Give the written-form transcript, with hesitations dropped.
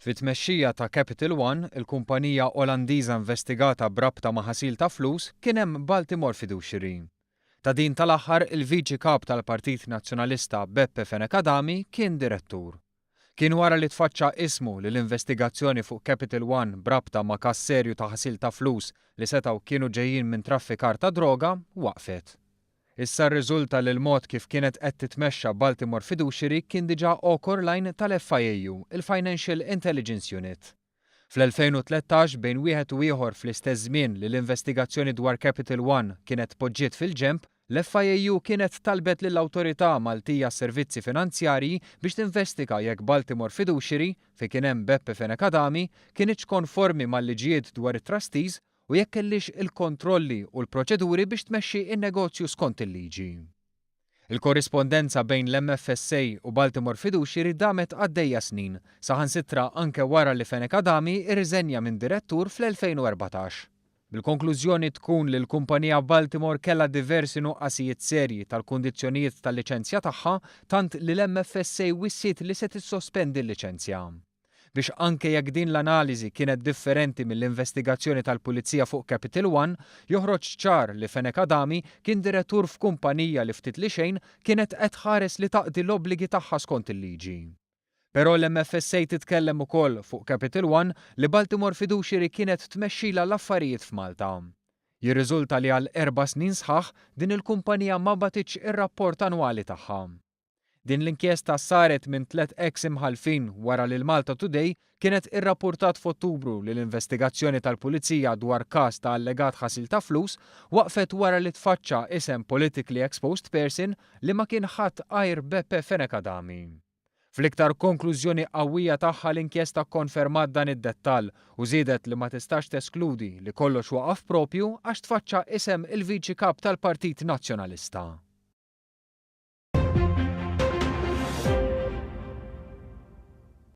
Fit-tmexxija ta' Capital One, il-kumpanija Olandiża investigata b'rabta ma' ħasil ta' flus, kien hemm Baltimore Fiduciary. Ta' din tal-aħħar il-Viċi Kap tal-Partit Nazzjonalista Beppe Fenech Adami kien direttur. Kien wara li tfaċċa ismu li l-investigazzjoni fuq Capital One b'rabta ma' każ serju ta' ħasil ta' flus li setgħu kienu ġejjin minn traffikar ta' droga waqfet. Issa rriżulta li l-mod kif kienet qed titmexxa Baltimore Fiduciary kien diġà għokor l-għajn tal-FIAU, il-Financial Intelligence Unit. Fl-2013, bejn wieħed u ieħor fl-istess żmien li l-investigazzjoni dwar Capital One kienet tpoġġiet fil-ġenb, l-FIAU kienet talbet lill-Awtorità Maltija għas-Servizzi Finanzjarji biex tinvestiga jekk Baltimore Fiduciary, fejn kien hemm Beppe Fenech Adami, kinitx konformi mal-liġijiet dwar it-trustees u jekk kellhiex il-kontrolli u l-proċeduri biex tmexxi n-negozju skont il-liġi. Il-korrispondenza bejn l-MFSA u Baltimore Fiduciary damet għaddejja snin, saħansitra anke wara li Fenech Adami rriżenja minn direttur fl-2014. Bil-konklużjoni tkun li l-kumpanija Baltimore kellha diversi nuqqasijiet serji tal-kundizzjonijiet tal-liċenzja tagħha tant li l-MFSA wissiet li se tissospendi l-liċenzja. Biex anke jekk din l-analiżi kienet differenti mill-investigazzjoni tal-Pulizija fuq Capital One, joħroġ ċar li Fenech Adami kien direttur f'kumpanija li ftit li xejn kienet qed tħares li taqdi l-obbligi tagħha skont il-liġi. Però l-MFSA titkellem ukoll fuq Capital One li Baltimore Fiduciary kienet tmexxilha l-affarijiet f'Malta. Jirriżulta li għal erba' snin sħaħ din il-kumpanija ma bagħtitx ir-rapport annwali tagħha. Din l-inkjesta saret minn tlet ex imħalfin wara li l-Malta Today kienet irrapportat f'Ottubru li l-investigazzjoni tal-Pulizija dwar każ ta' allegat ħasil ta' flus waqfet wara li tfaċċa isem politically exposed person li ma kien ħadd għajr Beppe Fenech Adami. Fl-iktar konklużjoni qawwija tagħha l-inkjesta konfermat dan id-dettall u żiedet li ma tistax teskludi li kollox waqaf propju għax tfaċċa isem il-Viċi Kap tal-Partit Nazzjonalista.